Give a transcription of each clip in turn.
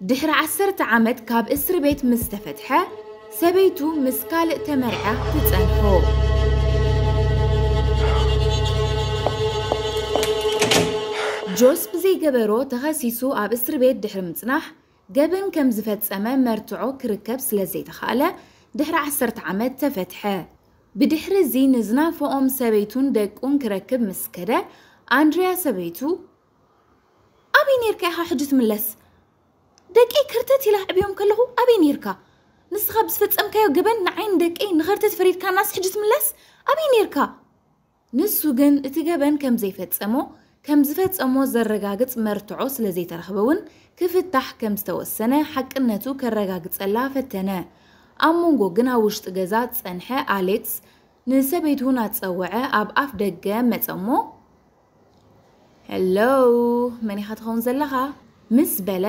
ድሕሪ ዓሰርተ ዓመት ካብ እስር ቤት ምስ ተፈትሐ፣ ሰበይቱ ምስ ካልእ ተመርዓ ትጸንሖ። ጆስ ብዘይገበሮ ተኸሲሱ ኣብ እስር ቤት ድሕሪ ምጽናሕ፣ ገበን ከም ዝፈጸመ መርትዖ ክርከብ ስለ ዘይተኻእለ፣ ድሕሪ ዓሰርተ ዓመት ተፈትሐ። ብድሕሪ እዚ ንዝናፈቖም ሰበይቱን ደቁን ክረክብ ምስ ከደ፣ ኣንድሪያ ሰበይቱ፣ "ኣበይ ኔርካ ኢኻ ሕጂ ትምለስ? ደቀይ ከርተት ኢለ ኣዕብዮም ከለኹ ኣበይ ኔርካ? ንስኻ ብዝፈጸምካዮ ገበን ንዓይን ደቀይ ንኸርተት ፈሪድካናስ ሕጂ ትምለስ? ኣበይ ኔርካ?" ንሱ ግን እቲ ገበን ከም ዘይፈጸሞ፣ ከም ዝፈጸሞ ዘረጋግጽ መርትዖ ስለ ዘይተረኽበ እውን ክፍታሕ ከም ዝተወሰነ ሓቅነቱ ከረጋግጸላ ፈተነ። ኣብ መንጎ ግን ኣብ ውሽጢ ገዛ ዝጸንሐ ኣሌክስ ንሰበይቱ እናጸወዐ ኣብ ኣፍ ደገ መጸ እሞ፣ "ሄሎ፣ መን ኢኻ ትኸውን ዘለኻ?" ምስ በለ፣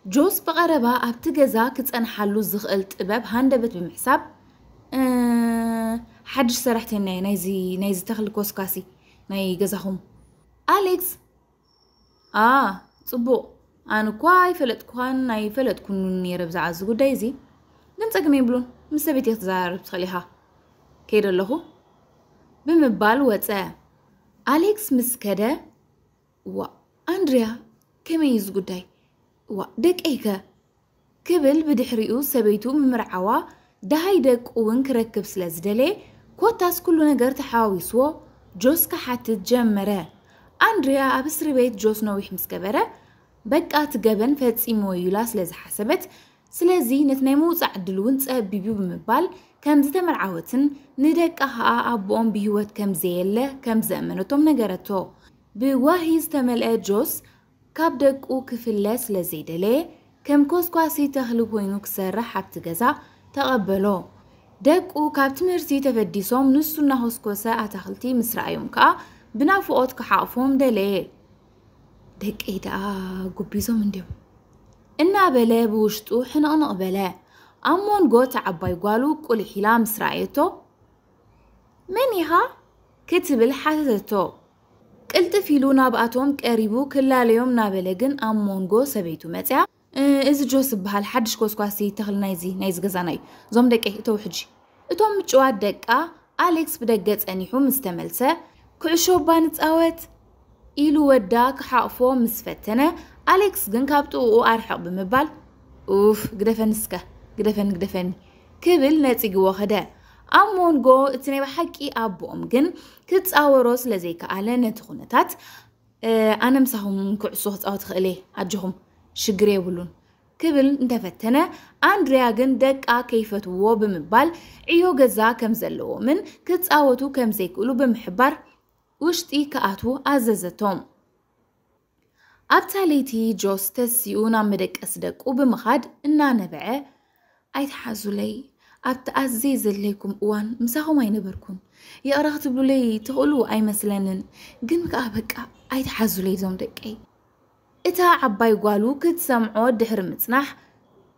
ጆስ ብቐረባ ኣብቲ ገዛ ክጸንሓሉ ዝኽእል ጥበብ ሃንደበት ብምሕሳብ፣ "እ፣ ሓድሽ ሰራሕተኛ እየ፣ ናይዚ፣ ናይዚ ተኽሊ ኮስኳሲ ናይ ገዛኹም?" ኣሌክስ፣ "ኣ፣ ጽቡቕ፣ ኣነ እኳ ኣይፈለጥኩኻን ኣይፈለጥኩን ነይረ ብዛዕባ እዚ ጉዳይ እዚ፣ ግን ጸገም የብሉን፣ ምስ ሰበይቲ ክትዘራረብ ትኽእል ኢኻ፣ ከይደ ኣለኹ" ብምባል ወጸ። ኣሌክስ ምስ ከደ፣ "ዋ፣ ኣንድሪያ፣ ከመይ እዩ እዚ ጉዳይ? ዋ፣ ደቀይከ?" ክብል ብድሕሪኡ ሰበይቱ ምምርዓዋ ደሃይ ደቁ እውን ክረክብ ስለ ዝደለየ፣ ኮታስ ኩሉ ነገር ተሓዋዊስዎ ጆስ ክሓትት ጀመረ። ኣንድሪያ ኣብ እስሪ ቤት ጆስ ነዊሕ ምስ ገበረ፣ በቃ እቲ ገበን ፈጺምዎ እዩ ኢላ ስለ ዝሓሰበት፣ ስለዚ ነቲ ናይ ምውጻእ ዕድል እውን ጸቢብ እዩ ብምባል፣ ከም ዝተመርዓወትን ንደቃ ኸኣ ኣቦኦም ብህይወት ከም ዘየለ ከም ዘእመነቶም ነገረቶ። ብዋሂ ዝተመልአ ጆስ ካብ ደቁ ክፍለ ስለ ዘይደለየ፣ ከም ኮስኳሲ ተኽሊ ኮይኑ ክሰርሕ ኣብቲ ገዛ ተቐበሎ። ደቁ ካብ ትምህርቲ ተፈዲሶም ንሱ እናኾስኮሰ ኣታኽልቲ ምስ ረኣዮም ከኣ ብናፍቖት ክሓቕፎም ደለየ። "ደቀይ ደኣ ጉቢዞም እንድዮም" እናበለ ብውሽጡ ሕንቕንቕ በለ። ኣብ መንጎ እታ ዓባይ ጓሉ ቁሊሕ ኢላ ምስ ረኣየቶ፣ "መን ኢኻ?" ክትብል ሓተተቶ። ቅልጥፍ ኢሉ ናብኣቶም ቀሪቡ ክላለዮም እናበለ ግን ኣብ መንጎ ሰበይቱ መጽያ፣ "እ፣ እዚ ጆስ ዝበሃል ሓድሽ ኮስኳሲ ተኽሊ ናይዚ፣ ናይዚ ገዛና እዩ። እዞም ደቀይ እተው ሕጂ።" እቶም ምጭዋት ደቃ ኣሌክስ ብደገ ጸኒሑ ምስ ተመልሰ፣ "ኩዕሾ እባ ንጻወት" ኢሉ ወዳ ክሓቕፎ ምስ ፈተነ፣ ኣሌክስ ግን ካብ ጥቕኡ ኣርሕቕ ብምባል፣ "ኡፍ፣ ግደፈኒ እስከ፣ ግደፈኒ፣ ግደፈኒ" ክብል ነጺግዎ ከደ። ኣብ መንጎ እቲ ናይ ብሓቂ ኣቦኦም ግን ክጻወሮ ስለ ዘይከኣለ ነቲ ኩነታት፣ "እ፣ ኣነ ምሳኹም ኩዕሶ ክጻወት እኽእል እየ፣ ኣጆኹም፣ ሽግር የብሉን" ክብል እንተፈተነ፣ ኣንድሪያ ግን ደቃ ከይፈትውዎ ብምባል ዕዮ ገዛ ከም ዘለዎምን ክጻወቱ ከም ዘይክእሉ ብምሕባር ውሽጢ ክኣትዉ ኣዘዘቶም። ኣብታ ለይቲ ጆስ ተሲኡ ናብ መደቀሲ ደቁ ብምኻድ እናነበዐ፣ "ኣይትሓዙለይ፣ ኣብቲ ኣዝየ ዘድለይኩም እዋን ምሳኹም ኣይነበርኩን። ይቕረ ክትብሉለይ ትኽእሉ ኣይመስለንን፣ ግን ከኣ በቃ ኣይትሓዙለይ እዞም ደቀይ።" እታ ዓባይ ጓሉ ክትሰምዖ ድሕሪ ምጽናሕ፣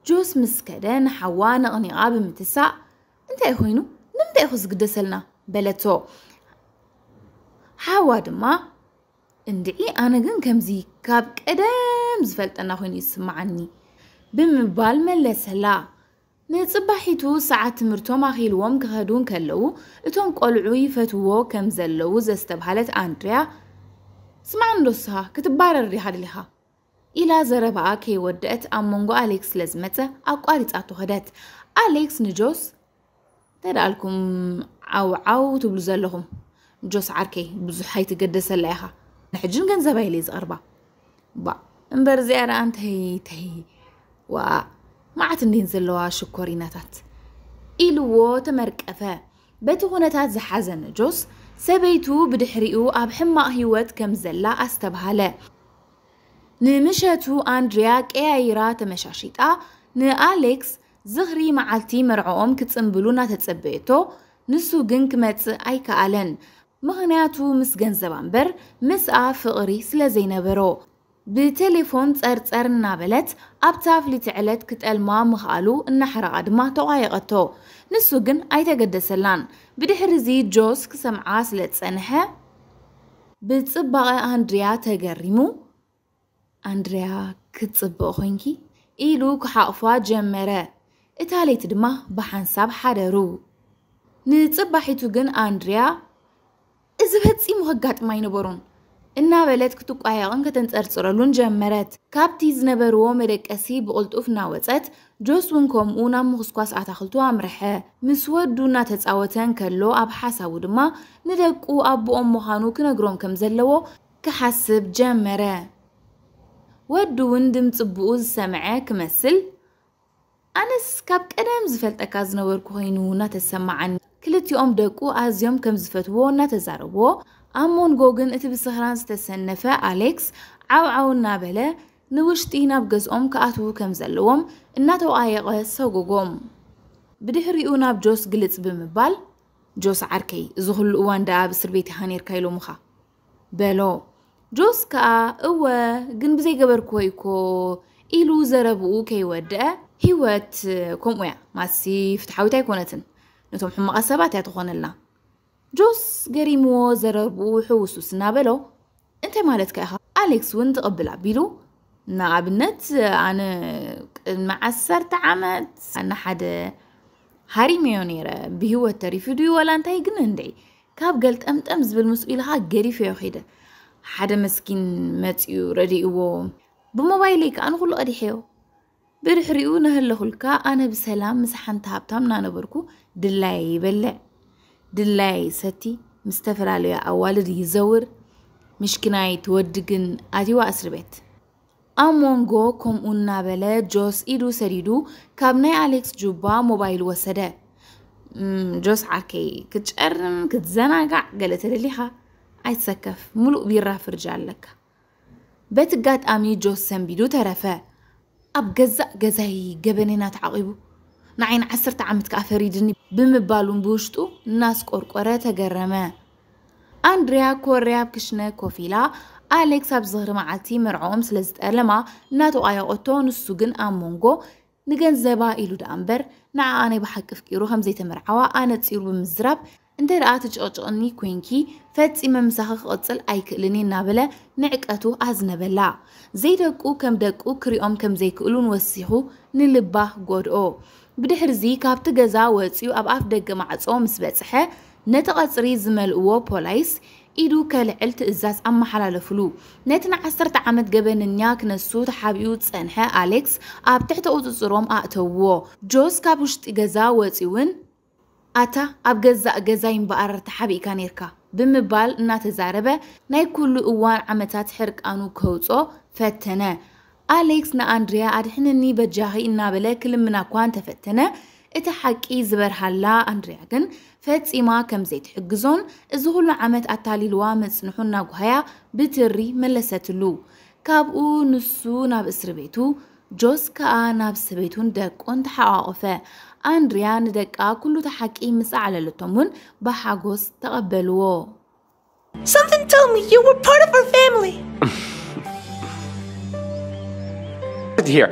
ጆስ ምስ ከደ ንሓዋ ነቕኒቓ ብምትሳእ፣ "እንታይ ኮይኑ? ንምንታይ ኢኹ ዝግደሰልና?" በለቶ። ሓዋ ድማ፣ "እንድዒ ኣነ ግን ከምዚ ካብ ቀደም ዝፈልጠና ኮይኑ ይስምዓኒ" ብምባል መለሰላ። ንጽባሒቱ ሰዓት ትምህርቶም ኣኺልዎም ክኸዱ እንከለዉ፣ እቶም ቆልዑ ይፈትውዎ ከም ዘለዉ ዘስተብሃለት ኣንድሪያ፣ "ስምዓኒ ዶ ንስኻ ክትባረር ዲኻ ደሊኻ?" ኢላ ዘረባኣ ከይወደአት ኣብ መንጎ ኣሌክስ ስለ ዝመጸ ኣቋሪጻቶ ከደት። ኣሌክስ ንጆስ፣ "እንታይ ደኣልኩም ዓው ዓው ትብሉ ዘለኹም? ጆስ ዓርከይ፣ ብዙሕ ኣይትገደሰላ ኢኻ። ንሕጂ ንገንዘባ ኢለ እየ ዝቐርባ። ባ፣ እምበር እዚኣ ደኣ እንታይ፣ እንታይ፣ ዋ፣ መዓት እንዴን ዘለዋ ሽኮሪናታት" ኢልዎ ተመርቀፈ። በቲ ኩነታት ዝሓዘነ ጆስ፣ ሰበይቱ ብድሕሪኡ ኣብ ሕማቕ ህይወት ከም ዘላ ኣስተብሃለ። ንምሸቱ ኣንድሪያ ቀያይራ ተመሻሺጣ ንኣሌክስ ዝኽሪ መዓልቲ መርዕኦም ክጽንብሉ እናተጸበየቶ፣ ንሱ ግን ክመጽእ ኣይከኣለን። ምኽንያቱ ምስ ገንዘባ እምበር ምስኣ ፍቕሪ ስለ ዘይነበሮ። ብቴሌፎን ጸርጸር እናበለት ኣብታ ፍልይቲ ዕለት ክጠልማ ምኽኣሉ እናሓረቓ ድማ ተቋየቐቶ። ንሱ ግን ኣይተገደሰላን። ብድሕሪ እዚ ጆስ ክሰምዓ ስለ ዝጸንሐ ብጽባቐ ኣንድሪያ ተገሪሙ፣ "ኣንድሪያ ክትጽብቕ ኮይንኪ?" ኢሉ ክሓቕፋ ጀመረ። እታ ለይቲ ድማ ብሓንሳብ ሓደሩ። ንጽባሒቱ ግን ኣንድርያ፣ እዚ ፈጺሙ ከጋጥም ኣይነበሮን፣ እናበለት ክትቋየቕን ከተንጸርጽረሉን ጀመረት። ካብቲ ዝነበርዎ መደቀሲ ብቕልጡፍ እናወጸት፣ ጆስ እውን ከምኡ ናብ ምኹስኳስ ኣታኽልቱ ኣምርሐ። ምስ ወዱ እናተጻወተ እንከሎ፣ ኣብ ሓሳቡ ድማ ንደቁ ኣቦኦም ምዃኑ ክነግሮም ከም ዘለዎ ክሓስብ ጀመረ። ወዱ እውን ድምጺ ኣቦኡ ዝሰምዐ ክመስል፣ ኣነስ ካብ ቀደም ዝፈልጠካ ዝነበርኩ ኮይኑ እናተሰማዓኒ። ክልቲኦም ደቁ ኣዝዮም ከም ዝፈትዎ እናተዛረብዎ፣ ኣብ መንጎ ግን እቲ ብስኽራን ዝተሰነፈ ኣሌክስ ዓው ዓው እናበለ ንውሽጢ ናብ ገዝኦም ክኣትዉ ከም ዘለዎም እናተወቓየቐ ሰጎጎም። ብድሕሪኡ ናብ ጆስ ግልጽ ብምባል፣ "ጆስ ዓርከይ፣ እዚ ኩሉ እዋን ደኣ ኣብ እስር ቤት ኢኻ ነይርካ ኢሎምኻ?" በሎ። ጆስ ከኣ፣ "እወ፣ ግን ብዘይገበርክዎ እኮ" ኢሉ ዘረብኡ ከይወደአ፣ "ህይወት ከምኡ እያ፣ ማሲ ፍትሓዊት ኣይኮነትን፣ ነቶም ሕማቓት ሰባት እያ ትኾነልና።" ጆስ ገሪምዎ ዘረብኡ ሕውሱስ እናበሎ፣ "እንታይ ማለትካ ኢኻ?" ኣሌክስ እውን ትቕብል ኣቢሉ፣ "ንኣብነት፣ ኣነ ቅድሚ ዓሰርተ ዓመት ንሓደ ሃሪመዮ ነይረ፣ ብህይወት ተሪፉ ድዩ ዋላ እንታይ ግን እንድዒ፣ ካብ ገልጠምጠም ዝብል ምስኡ ኢልኻ ገዲፈዮ ከይደ። ሓደ መስኪን መጺኡ ረዲእዎ፣ ብሞባይለይ ከኣ ንኹሉ ቀዲሐዮ። ብድሕሪኡ እናሃለኹልካ ኣነ ብሰላም ምስ ሓንቲ ሃብታም እናነበርኩ ድላየ ይበልዕ፣ ድላየ ይሰቲ፣ ምስ ዝተፈላለያ ኣዋልድ ይዘውር፣ ምሽኪናይ ትወዲ ግን ኣትይዋ እስር ቤት።" ኣብ መንጎ ከምኡ እናበለ ጆስ ኢዱ ሰዲዱ ካብ ናይ ኣሌክስ ጁባ ሞባይል ወሰደ። "እም፣ ጆስ ዓርከይ፣ ክትጨርም ክትዘናጋዕ ገለ ተደሊኻ ኣይትሰከፍ፣ ምሉእ ቢራ ፍርጃ ኣለካ።" በቲ ኣጋጣሚ ጆስ ሰንቢዱ ተረፈ። "ኣብ ገዛእ ገዛይ ገበነና ተዓቒቡ፣ ንዓይ ንዓሰርተ ዓመት ከኣ ፈሪድኒ" ብምባሉን ብውሽጡ እናስቆርቆረ ተገረመ። ኣንድርያ ኮርያ ኣብ ክሽነ ኮፍ ኢላ፣ ኣሌክስ ኣብ ዝኽሪ መዓልቲ መርዓኦም ስለ ዝጠለማ እናተቋየቖቶ፣ ንሱ ግን ኣብ መንጎ ንገንዘባ ኢሉ ደኣ እምበር ንዓኣ ናይ ብሓቂ ኣፍቂሩ ከም ዘይተመርዓዋ ኣነጺሩ ብምዝራብ፣ "እንተ ደኣ ትጭቕጭቕኒ ኮንኪ፣ ፈጺመ ምሳኺ ክቕጽል ኣይክእልን እየ" እናበለ ንዕቀቱ ኣዝነበላ። ዘይደቁ ከም ደቁ ክሪኦም ከም ዘይክእሉን ወሲኹ ንልባ ጎድኦ። ብድሕርዚ ካብቲ ገዛ ወጺኡ ኣብ ኣፍ ደገ ማዕጾ ምስ በጽሐ፣ ነቲ ቀጽሪ ዝመልእዎ ፖላይስ ኢዱ ከልዕል ትእዛዝ ኣመሓላለፍሉ። ነቲ ንዓሰርተ ዓመት ገበነኛ ክነሱ ተሓቢኡ ዝጸንሐ ኣሌክስ ኣብ ትሕቲ ቁጽጽሮም ኣእተውዎ። ጆስ ካብ ውሽጢ ገዛ ወጺኡ እውን፣ "ኣታ ኣብ ገዛእ ገዛይ እምበኣር ተሓቢእካ ኔርካ" ብምባል እናተዛረበ ናይ ኩሉ እዋን ዓመታት ሕርቃኑ ከውጾ ፈተነ። ኣሌክስ ንኣንድርያ "ኣድሕንኒ በጃኺ" እናበለ ክልምና እኳ እንተፈተነ፣ እቲ ሓቂ ዝበርሃላ ኣንድርያ ግን ፈጺማ ከም ዘይትሕግዞን እዚ ኩሉ ዓመት ኣታሊልዋ ምጽንሑ እናጓሃያ ብትሪ መለሰትሉ። ካብኡ ንሱ ናብ እስሪ ቤቱ፣ ጆስ ከኣ ናብ ሰበይቱን ደቁን ተሓቋቖፈ። ኣንድርያ ንደቃ ኩሉ እቲ ሓቂ ምስ ኣዕለለቶም እውን ብሓጎስ ተቐበልዎ። Something told me you were part of our family. Here.